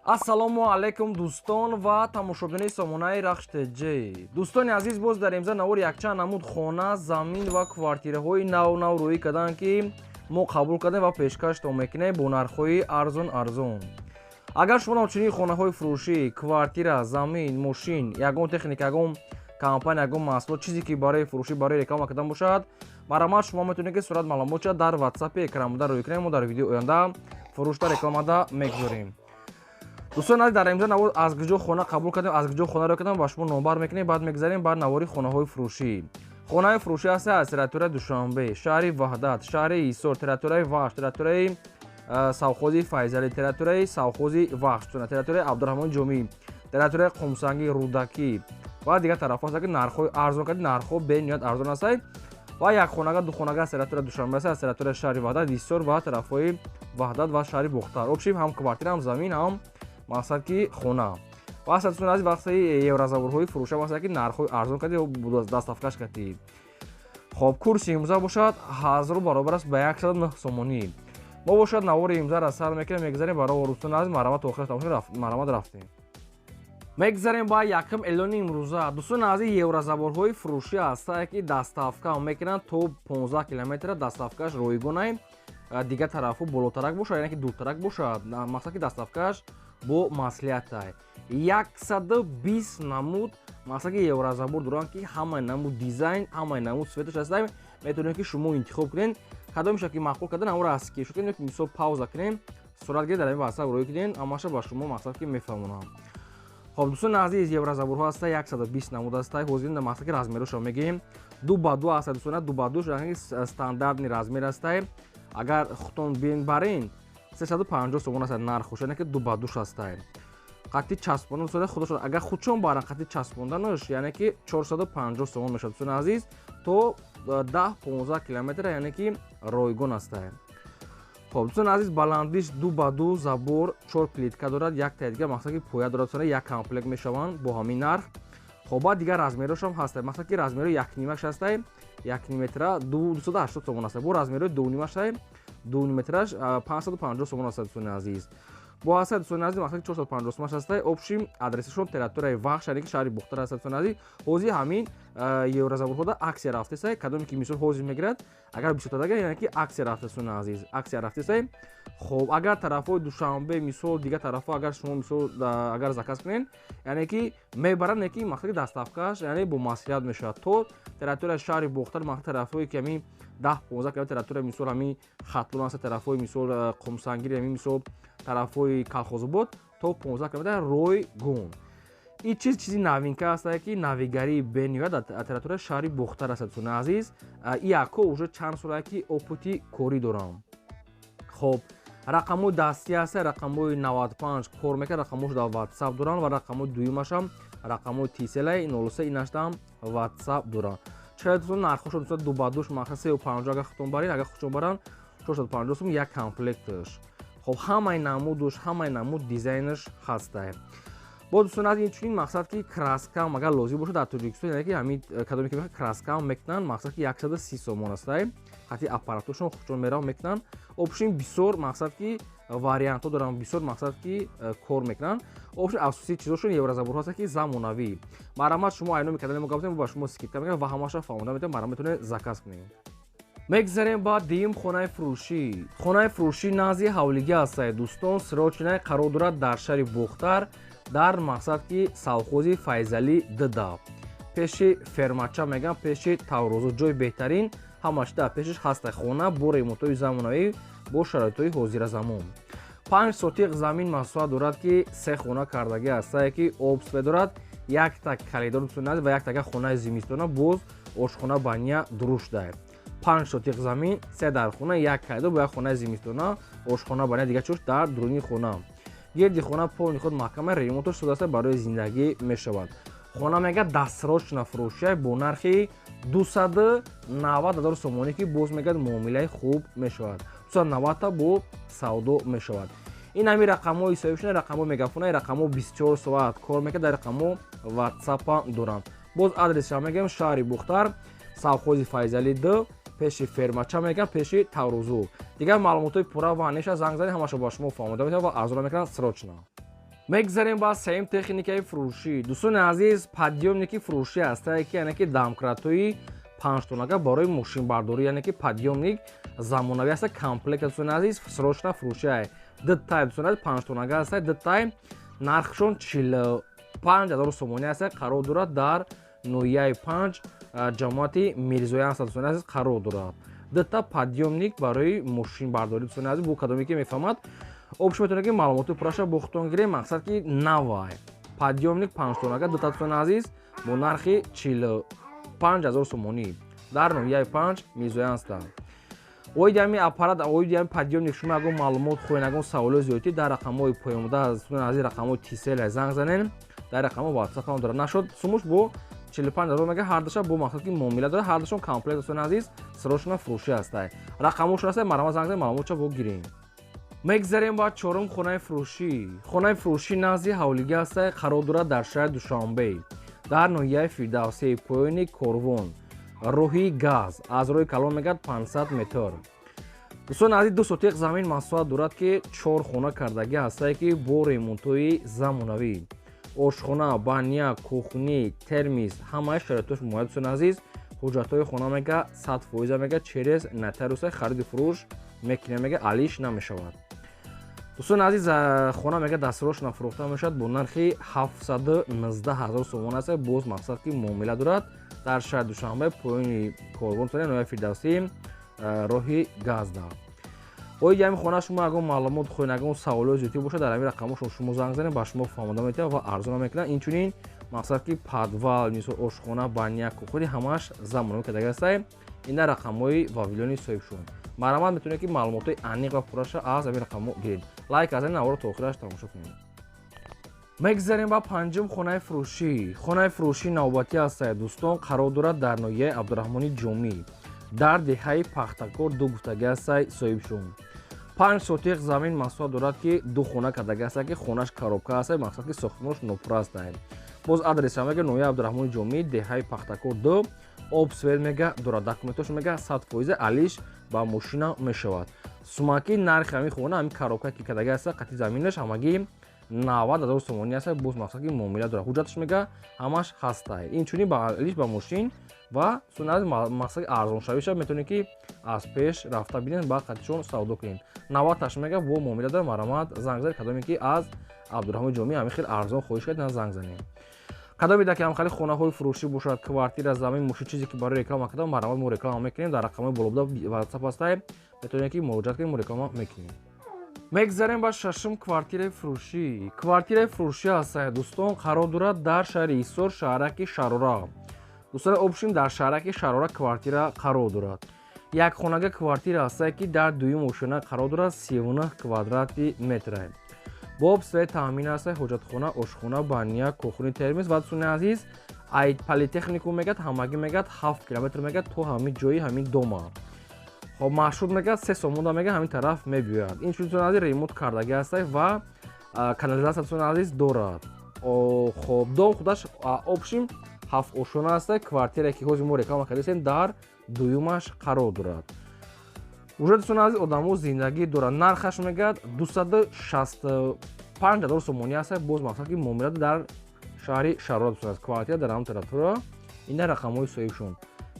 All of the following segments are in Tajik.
Ассалому алайкум, дӯстон ва тамошобинони сомонаи Рахш ТЖ. Дӯстони азиз, боз дар имза навор якчанд намуд хона, замин ва квартираҳои нав нав рӯӣ карданд, ки мо қабул кардем ва пешкаштон мекунем бо нархҳои арзон арзон. Агар шумо ҳамчунин хонаҳои фурӯшӣ, квартира, замин, мошин, ягон техника, ягон компания, ягон маҳсулот, чизе ки барои фурӯшӣ, барои реклама кардан бошад, марҳамат, шумо метавонед, ки сурат маълумотша дар ватсапи экранбуда рӯй кунем. Мо дар видеои оянда фурӯшта, рекламада мегузорем. Дӯстон азиз, дар имза навор аз куҷо хона қабул кардем, аз куҷо хона рӯй кардем, ба шумо номбар мекунем. Баъд мегзарем ба навори хонаҳои фурӯшӣ. Хонаи фурӯшӣ ҳаста аз территорияи Душанбе, шаҳри Ваҳдат, шаҳри Ҳисор, территорияи Вахш, территорияи совхози Файзалӣ, территорияи совхози Вахш, территорияи Абдураҳмони Ҷомӣ, территорияи Қумсангӣ, Рӯдакӣ ва дигар тарафҳо ҳаста, ки нархҳои арзон карди, нархҳо бениҳоят арзон ҳастанд. Ва якхонага, духонага аз территорияи Душанбе аст, аз территорияи шаҳри Ваҳдат, Ҳисор ва тарафҳои Ваҳдат ва шаҳри Бохтар. Общем, ҳам квартира, ҳам замин, ҳам мақсад ки хона. Ва дӯстони азиз, вақти еврозаборҳои фурӯша ҳаста, ки нархҳои арзон кардӣ, доставкаш кардӣ. Хоб, курси имрӯза бошад 1000 баробар аст ба 109 сомонӣ. Мо бошад навори имрӯзаро сар мекунем, мегзарем барои дӯстони азиз. Марҳамат, то охир тамошо. Марҳамат, рафтем. Мегзарем ба якум эълони имрӯза. Дӯстони азиз, еврозаборҳои фурӯшӣ ҳастае, ки доставка мекунанд то 15 километра, доставкаш ройгонай. Дигар тарафҳо болотарак бошад, яъне ки дуртарак бошад, мақсад ки доставкаш бо маслиҳатай. 120 намуд мақсад ки еврозабор доранд, ки ҳамаи намуд дизайн, ҳамаи намуд цветаш ҳаста. Метавонед, ки шумо интихоб кунед, кадомеша ки маъқул кардан, ҳамонро аз скриншот кунед, ки мисол пауза кунед, сурат гиред, дар ин ватсап рӯй кунед, ҳамаша ба шумо мақсад ки мефаҳмонам. Хоб, дӯстони азиз, еврозаборҳо ҳаста, 120 намуд ҳаста. Ҳозир мақсад ки размерашро мегӯем. 2 ба 2 ҳаста, дӯстона, 2 ба 2 стандартный размер ҳаста. Агар худтон бин барин, 350 сомон аст нархуш, яъне ки 2 ба 2 ҳастай. Қатъи часпондан худашон, агар худшон баран, қатъи часпонданаш, яъне ки 450 сомон мешавад. Дӯстони азиз, то 10-15 километр, яъне ки ройгон ҳастай. Хоб, дӯстони азиз, баландиш 2 ба 2 забор, чор плитка дорад, як дигар мақсад ки поя дорад, як комплект мешаванд бо ҳамин нарх. Хоб, баъд дигар размерошам ҳастай. Мақсад ки размерои якнимаш ҳастай, якним метра 280 сомон ҳастай. Бо размерои дунимаш, дуним метраш 550 сомон ҳастай, дӯстони азиз. Бо ҳастай, дӯстони азиз, мақсад 450 сомон ҳастай. Общем, адресашон территорияи Вахш, яъне ки шаҳри Бохтар ҳастай. Дӯстони азиз, ҳозир ҳамин еврозаборҳода акция рафтесай. Кадоме ки мисол ҳозир мегирад, агар бисёртар, яъне ки акция рафта, дӯстони азиз, акция рафтесай. Хоб, агар тарафҳои Душанбе, мисол дигар тарафҳо, агар шумо мисол агар заказ кунед, яъне ки мебаранд, яке мақсади доставкаш, яъне бо маслиҳат мешавад то территорияи шаҳри Бохтар. Мақсад тарафҳое ки ҳамин 10-15 километр территория, мисол ҳамин Хатлон аст, тарафҳои мисол Қумсангир, ҳамин мисол тарафҳои Калхозобод, то 15 километр ройгон. Ин чиз чизи новинка аст, ки навигарии бениҳоят дар территорияи шаҳри Бохтар аст. Дӯстони азиз, и яко уже чанд солае ки опыти корӣ дорам. Хоб, рақамҳои дастӣ ҳаста, рақамҳои 95 кор мекунад, рақамҳош дар ватсап доранд ва рақамҳои дуюмашам рақамҳои тиселай 03, инаштам ватсап доранд. Чаро, дӯстон, нархҳошон, дӯстон, 2 ба 2 мақсад 3,50, агар худтон баред, агар худшон баранд, 450 сум як комплекташ. Хоб, ҳамаи намудуш, ҳамаи намуд дизайнаш ҳастай. Бо, дӯстон, аз инчунин мақсад ки краскаам агар лозим бошад, дар Тоҷикистон, яъне ки ҳамин кадоме ки краскаам мекунанд, мақсад ки 130 сомон астай. Хати аппаратошон худшон мераванд, мекунанд. Общем, бисёр мақсад ки вариантҳо доранд, бисёр мақсад ки кор мекунанд. Общем, асосии чизошон еврозаборҳо ҳаста, ки замонавӣ. Марҳамат, шумо айноми кадали мо гап, ба шумо скидка мекунад ва ҳамаша фаҳмонда метавонед. Марҳамат, метавонед заказ кунед. Мегзарем ба дуюм хонаи фурӯшӣ. Хонаи фурӯшӣ назди ҳавлигӣ ҳастае, дӯстон, срочная қарор дорад дар шаҳри Бохтар, дар мақсад ки совхози Файзалӣ дда, пеши фермача мегӯям, пеши Таврозу, ҷои беҳтарин, ҳамаш дар пешаш ҳаста. Хона бо ремонтҳои замонавӣ, бо шароитҳои ҳозиразамон. 5 сотиқ замин масоҳат дорад, ки се хона кардагӣ ҳастае, ки об, свет дорад, якта коридор ва яктага хонаи зимистона, боз ошхона, баня дуруштае. 5 сотиқ замин, се дар хона, як коридор бо як хонаи зимистона, ошхона, баня, дигар чош дар дуруни хона. Гирди хона полный худ маҳкама ремонтош шудааст, барои зиндагӣ мешавад. Хона мега дастсрочно фурӯшия бо нархи 290 ҳазор сомонӣ, ки боз мегӯяд муомилаи хуб мешавад, 290 бо савдо мешавад. Ин ҳамин рақамҳои ҳисобӣ шуда, рақамҳои мегафона, рақамҳо 24 соат кор мекунад, дар рақамҳо ватсапа доранд. Боз адресша мегӯям: шаҳри Бухтар, совхози Файзалӣ д, пеши фермача мегӯям, пеши Таврузу. Дигар маълумотҳои пурра ва ҳанеша занг занед, ҳамаша ба шумо фаҳмода метавонад ва арзона мекунад срочно. Мегзарем ба сеюм техникаи фурӯшӣ. Дӯстони азиз, подъёмники фурӯшӣ ҳастае, ки яъне ки домкратҳои панҷтонага барои мошинбардорӣ, яъне ки подъёмник замонавӣ аста, комплект. Дӯстони азиз, срочно фурӯшӣ дутай. Дӯстони азиз, панҷтонага аста, дутай, нархшон 45 000 сомонӣ аста. Қарор дорад дар ноҳияи 5, ҷамоати Мирзоян аста. Дӯстони азиз, қарор дорад дута подъёмник барои мошинбардорӣ. Дӯстони азиз, бу кадоме ки мефаҳмад, общ метавонед ки маълумоти пурраша бо худтон гирем. Мақсад ки навай подъёмник панҷтонага дута, дӯстони азиз, бо нархи 45 000 сомонӣ дар ноҳияи 5, Мирзоян аста. Оиди ҳамин аппарат, оиди ҳамин подъёмник шумо ягон маълумот хоҳед, ягон саволои зиёдтӣ, дар рақамҳои поёнбуда, дӯстони азиз, рақамҳои Тисел занг занен. Дар рақамҳо WhatsApp ҳам дорад. Нашуд, сумуш бо 45 000 мега, ҳардуша бо мақсад ки муомила дорад, ҳардушон комплект. Дӯстони азиз, срочно фурӯшӣ ҳастай, рақамҳошон ҳастай, марҳамат, занг занед, маълумотша бо гирем. Мегзарем ба чорум хонаи фурӯшӣ. Хонаи фурӯшӣ назди ҳавлигӣ ҳастай, қарор дорад дар шаҳри Душанбе, дар ноҳияи Фирдавсӣ, поёни Корвон, роҳи газ, аз роҳи калон мегӯяд 500 метр. Дӯстони азиз, 2 сотиқ замин масоҳат дорад, ки чор хона кардагӣ ҳастае, ки бо ремонтҳои замонавӣ, ошхона, баня, кухни, термис, ҳамаи шароитош муҳайё. Дӯстони азиз, ҳуҷҷатҳои хона мега 100%, мега через нотариуса хариду фурӯш мекунем, мега алиш намешавад. Дӯстони азиз, хона мега дастсрочно фурӯхта мешавад, бо нархи 719 000 сомон аст. Боз мақсад ки муомила дорад. Дар шаҳри Душанбе, поёни Корвон, ноҳияи Фирдавсӣ, роҳи газда. Оиди ҳамин хона шумо ягон маълумот хоҳед, ягон саволои зиёдтӣ бошад, дар ҳамин рақамҳо шумо занг занед, ба шумо фаҳмода метавад ва арзона мекунад. Инчунин мақсад ки подвал, мисол ошхона, баня, кухни, ҳамааш замонавӣ кардагӣ ҳастай. Ина рақамҳои вавилони соҳибшон. Марҳамат, метавонед ки маълумотҳои аниқ ва пурраша аз ҳамин рақамҳо гиред. Лайк аз ин наворо то охираш тамошо кунед. Мегзарем ба панҷум хонаи фурӯшӣ. Хонаи фурӯшӣ навбатӣ ҳастае, дӯстон, қарор дорад дар ноҳияи Абдураҳмони Ҷомӣ, дар деҳаи Пахтакор ду гуфтагӣ ҳастай соҳибшон. 5 сотиқ замин масоҳат дорад, ки ду хона кардагӣ ҳастае, ки хонаш коробка ҳастае, мақсад ки сохтмонаш нопурра ҳастае. Боз адреса мега ноҳияи Абдураҳмони Ҷомӣ, деҳаи Пахтакор ду, об, свет мега дорад, документош мега 100%, алиш ба мошина мешавад. Сумаки нархи ҳамин хона, ҳамин коробка ки кардагӣ ҳаста, қати заминаш ҳамагӣ 90 000 сомонӣ аст. Боз мақсад ки муомила дорад, ҳуҷҷаташ мега ҳамаш ҳастай. Инчунин ба алиш ба мошин ва сунат мақсади арзоншавиша метавонед ки аз пеш рафта бинед, ба қатишон савдо кунед. 90-аш мега бо муомила дорад. Марҳамат, занг занед. Кадоме ки аз Абдураҳмони Ҷомӣ ҳамин хел арзон хоҳиш кард, на занг занед. Кадоме ки ҳамхели хонаҳои фурӯшӣ бошад, квартира, замин, мошин, чизе ки барои реклама кардам, марҳамат, мо реклама мекунем. Дар рақамҳои болобуда WhatsApp ҳастай, метавонед ки муроҷиат кунед, мо реклама мекунем. Мегзарем ба шашум квартираи фурӯшӣ. Квартираи фурӯшӣ ҳастае, дӯстон, қарор дорад дар шаҳри Ҳисор, шаҳраки Шарора. Дӯстони, общем, дар шаҳраки Шарора квартира қарор дорад. Як хонага квартира ҳастае, ки дар дуюм ошёна қарор дорад, 39 квадрати метра, бо об, свет таъмин аст, ҳоҷатхона, ошхона, баня, кухни, термис. Ва дӯстони азиз, ай политехникум мегӯяд ҳамагӣ мегӯяд 7 километр мегӯяд то ҳамин ҷои ҳамин дома. Хоб, маршрут мегӯяд 3 сомонда мегӯяд ҳамин тараф мебиёяд. Инчунин, дӯстони азиз, ремонт кардагӣ ҳастай ва канализатсия, дӯстони азиз, дорад. Хоб, дом худаш общем ҳафт ошёна ҳастай. Квартирае ки ҳозир мо реклама кардастем, дар дуюмаш қарор дорад. Уже, дӯстони азиз, одамо зиндагӣ дорад. Нархаш мегӯяд 265 000 сомонӣ аст. Боз мақсад ки муомила дар шаҳри Шарора, дӯстон азиз, квартира дар ҳамон тарафтора. Ина рақамҳои соҳибшон.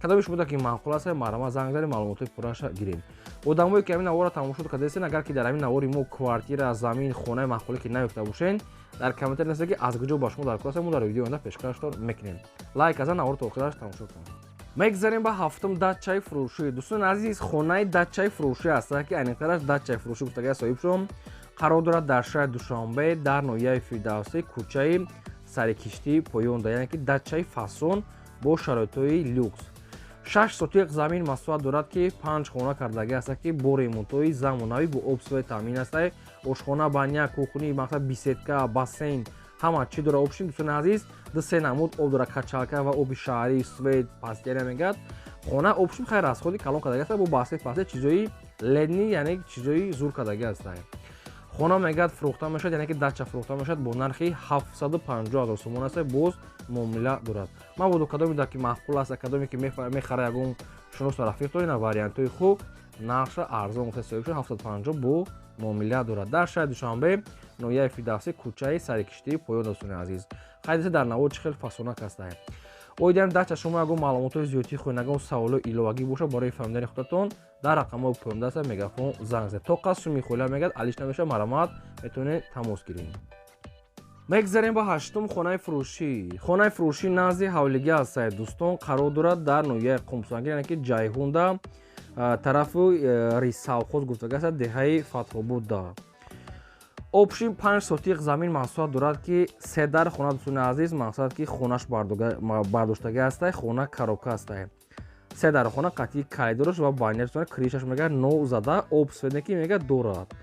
Кадоме шумо ки маъқул аст, марҳамат, занг занед, маълумотҳои пурраша гиред. Одамое ки ҳамин наворро тамошо кардастен, агар ки дар ҳамин навори мо квартира, замин, хонаи маъқуле ки наёфта бошен, дар комментар нависед, ки аз куҷо ба шумо дар кор аст, мо дар видеои оянда пешкаштон мекунем. Лайк азан, наворро то охираш тамошо кунед. Мегзарем ба ҳафтум дачаи фурӯшӣ. Дӯстони азиз, хонаи дачаи фурӯшӣ аст, ки аниқтараш дачаи фурӯшӣ гуфтагия соҳибшон, қарор дорад дар шаҳри Душанбе, дар ноҳияи Фирдавсӣ, кӯчаи Сарикиштӣ поёнда, яъне ки дачаи фасон бо шароитҳои люкс. 6 сотиқ замин масоҳат дорад, ки панҷ хона кардагӣ аст, ки бо ремонтҳои замонавӣ, бо об, свет таъмин аст, ошхона, баня, кухни, мақсад беседка, бассейн, ҳама чӣ дорад. Общем, дӯстони азиз, ду се намуд об дорад, качалка ва оби шаҳрӣ, свет пастяра мегӯяд. Хона общем хайр расходи калон кардагӣ аст, бо бассейн, пасте, чизои ледни, яъне чизои зур кардагӣ аст. Хона мегӯяд фурӯхта мешавад, яъне ки дача фурӯхта мешавад бо нархи 750 000 сомон аст. Боз муомила дорад. Мабодо кадоме да ки маъқул аст, кадоме ки мехара, ягон шиносу рафиқ доред, на вариантҳои хуб, нархша арзон гуфта соҳиб шуд, 750 бо муомила дорад, дар шаҳри Душанбе, ноҳияи Фирдавсӣ, кӯчаи Сарикиштии поён. Дӯстони азиз, хайдиса дар навор чӣ хел фасонак ҳастае. Оидиам дача шумо ягон маълумотҳои зиёдтӣ хоҳед, ягон саволҳои иловагӣ бошад, барои фаҳмидани худатон дар рақамҳои поёндаста Мегафон занг занед. То қад суми холия мегӯяд, алиш намешавад, марҳамат, метавонед тамос гиред. Мегзарем ба ҳаштум хонаи фурӯшӣ. Хонаи фурӯшӣ назди ҳавлигӣ ҳастае, дӯстон, қарор дорад дар ноҳияи Қумсангир, яъне ки Ҷайҳунда, тарафи Рисавхоз гуфтага аст, деҳаи Фатҳобудда. Общим 5 сотиқ замин масоҳат дорад, ки се дар хона. Дӯстони азиз, мақсад ки хонаш бардоштагӣ ҳастай, хона коробка ҳастай, се дар хона қатъи коридораш ва баня, крышаш мегӯяд нов зада, об свет ки мегӯяд дорад.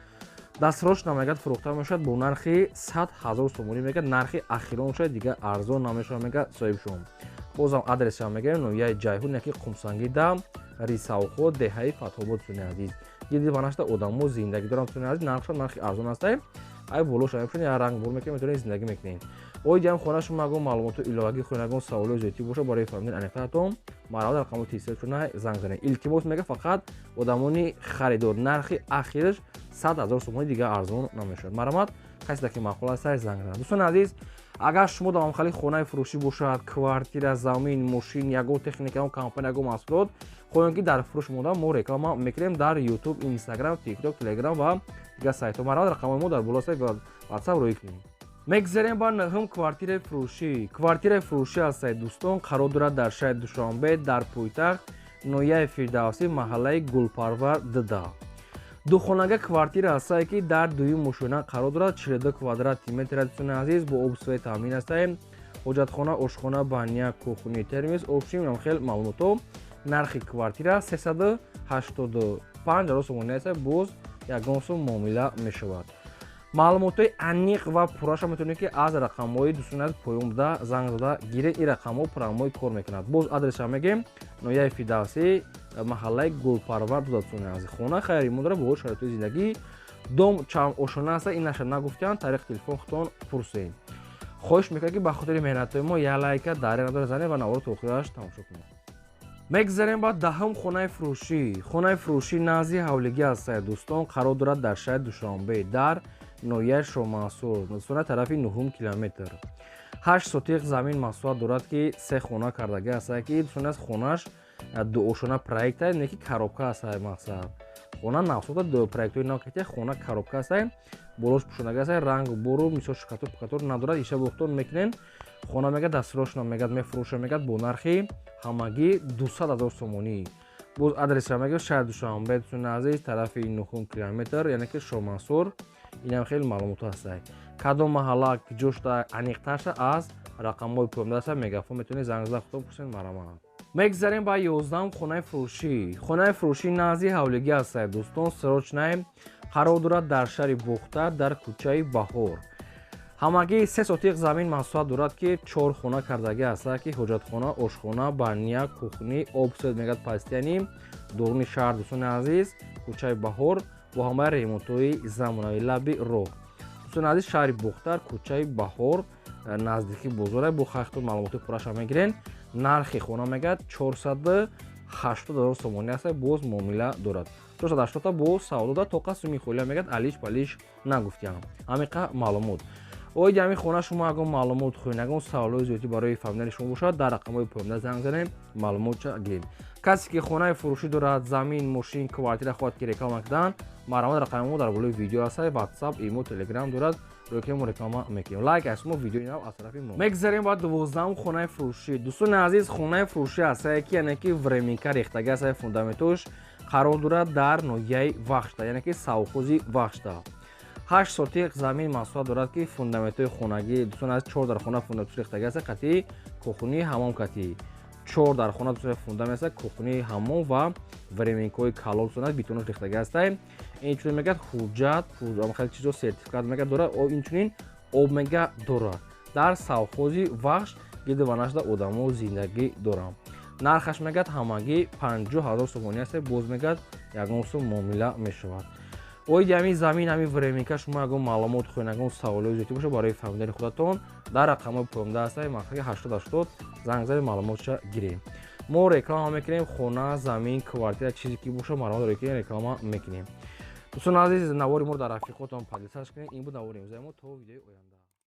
Дастрошна мегӯяд фурӯхта мешавад бо нархи 100 000 сомонӣ. Мегӯяд, нархи ахирон шояд, дигар арзон намешавад, мегӯяд соҳибшон. Бозам адресшам мегӯям: ноҳияи Ҷайҳун, яки Қумсангида, Рисавхо, деҳаи Фатҳобод. Дӯстони азиз, гирди ванашта одамо зиндагӣ доранд. Дӯстони азиз, нархшон нархи арзон ҳастай, ай болоша мепӯшед, я ранг бур мекунед, метавонед зиндагӣ мекунед. Оиди ҳам хона шумо ягон маълумоту иловагӣ хоҳед, ягон саволҳои зиёдтӣ бошад, барои фаҳмидани аниқтаратон марҳамат, рақамҳои тисшуна занг занед. Илтимос, мега, фақат одамони харидор, нархи ахираш 100 000 сомонӣ, дигар арзон намешавад. Марҳамат, касе ки маъқул аст, занг занад. Дӯстони азиз, агар шумо дар мамхали хонаи фурӯшӣ бошад, квартира, замин, мошин, ягон техника, ягон компания, ягон маҳсулот хоҳем, ки дар фурӯш монда, мо реклама мекунем дар Ютуб, Инстаграм, Тикток, Телеграм ва дигар сайтҳо. Марҳамат, рақамҳои мо дар боло, Ватсап рӯй кунем. Мегзарем ба нӯҳум квартираи фурӯшӣ. Квартираи фурӯшӣ ҳастаи, дӯстон, қарор дорад дар шаҳри Душанбе, дар пойтахт, ноҳияи Фирдавсӣ, маҳаллаи Гулпарвар дда. Духонага квартира ҳастае, ки дар дуюм ошёна қарор дорад, 42 квадрати метр. Дӯстони азиз, бо об свет таъмин ҳастае, ҳоҷатхона, ошхона, баня, кухни, термис, общим хел маълумотҳо. Нархи квартира 385 000 сомонӣ аст, боз ягон сум муомила мешавад. Маълумотҳои аниқ ва пурраша метавонед, ки аз рақамҳои, дӯстони азиз, поён буда занг зада гиред. Ин рақамҳо прямой кор мекунад. Боз адреса мегем: ноҳияи Фирдавсӣ, маҳаллаи Гулпарвар. Дӯстони азиз, хона хайри мо дорад бо шароитҳои зиндагӣ, дом чанд ошона аста, ин наша нагуфтиан, тариқи телефон худтон пурсед. Хоҳиш мекунад, ки ба хотири меҳнатҳои мо як лайка даре надора занед ва наворо то охираш тамошо кунед. Мегзарем ба даҳум хонаи фурӯшӣ. Хонаи фурӯшӣ назди ҳавлигӣ ҳастае, дӯстон, қарор дорад дар шаҳри Душанбе, дар ноҳияи Шомансур, дӯстона, тарафи нуҳум километр. 8 сотиқ замин масоҳат дорад, ки се хона кардагӣ ҳастае, ки, дӯстони азиз, хонаш дуошона проекта, не ки коробка ҳастае. Мақсад, хона навсота, проектҳои нав кати хона коробка ҳастае, болош пӯшондагӣ ҳастае, рангу бору мисол штукатур пукатур надорад, иша бохтон мекунен. Хона мегӯяд дастрошна, мегӯяд, мефурӯша, мегӯяд, бо нархи ҳамагӣ 200 000 сомонӣ. Боз адреса мегӯяд: шаҳри Душанбе, дӯстони азиз, тарафи нуҳум километр, яъне ки Шомансур. Инам хеле маълумотҳо ҳастае. Кадом маҳалла, куҷошта, аниқтарша аз рақамҳои поёндаста Мегафон метавонед занг зада худтон пурсед. Марҳамат. Мегзарем ба 11-ум хонаи фурӯшӣ. Хонаи фурӯшӣ назди ҳавлигӣ ҳастае, дӯстон, срочная, қарор дорад дар шаҳри Бохтар, дар кӯчаи Баҳор. Ҳамагӣ 3 сотиқ замин масоҳат дорад, ки чор хона кардагӣ ҳастад, ки ҳоҷатхона, ошхона, баня, кухни, об свет мегӯяд пастияни дуруни шаҳр. Дӯстони азиз, кӯчаи Баҳор бо ҳамаи ремонтҳои замонавӣ, лаби роҳ. Дӯстони азиз, шаҳри Бохтар, кӯчаи Баҳор, наздики бозора. Бо хайхтон маълумоти пурраша мегирен. Нархи хона мегӯяд 480 000 сомонӣ аст, боз муомила дорад. 480 бо савдода тоқа суми холия мегӯяд, алиш палиш нагуфтиям. Ҳамиқа маълумот. Оиди ҳамин хона шумо ягон маълумот хоҳед, ягон саволҳои зиёдӣ барои фаҳмидани шумо бошад, дар рақамҳои поёнда занг занем, маълумотча гирем. Касе ки хонаи фурӯшӣ дорад, замин, мошин, квартира хоҳад, ки реклама кунанд, марҳамат, рақами мо дар болои видео аст, Ватсап, Имо, Телеграм дорад, рӯи мо реклама мекунем. Лайк аз шумо, видеои нав аз тарафи мо. Мегзарем ба 12-ум хонаи фурӯшӣ. Дӯстони азиз, хонаи фурӯшӣ ҳастае, ки яъне ки временка рехтагӣ ҳастае, фундаментош, қарор дорад дар ноҳияи Вахшта, яъне ки совхози Вахшта. 8 сотиқ замин масоҳат дорад, ки фундаментҳои хонагӣ, дӯстон аз чор дар хона фундамент рехтагӣ аст, қатъи кухни, ҳамом, кати чор дар хона, дӯстон, фундамент аст, кухни, ҳамом ва временкаҳои калон, дӯстон, бетонаш рехтагӣ ҳастай. Инчунин мегӯяд ҳуҷҷат, хеле чизо, сертификат мегӯяд дорад, инчунин об мега дорад. Дар совхози Вахш гирди ванашда одамо зиндагӣ доранд. Нархаш мегӯяд ҳамагӣ 50 000 сомонӣ аст, боз мегӯяд ягон сум муомила мешавад. Оиди ҳамин замин, ҳамин временка шумо ягон маълумот хоҳед, ягон саволҳои зиёдӣ бошад, барои фаҳмидани худатон дар рақамҳои поёнда ҳастаи мақсади 80 80 занг зани, маълумотша гирем. Мо реклама мекунем: хона, замин, квартира, чизе ки бошад, маълумот ро реклама мекунем. Дӯстони азиз, навори моро дар рафиқотон поделиться кунед. Ин буд навори имрӯзаи мо. То видеои оянда.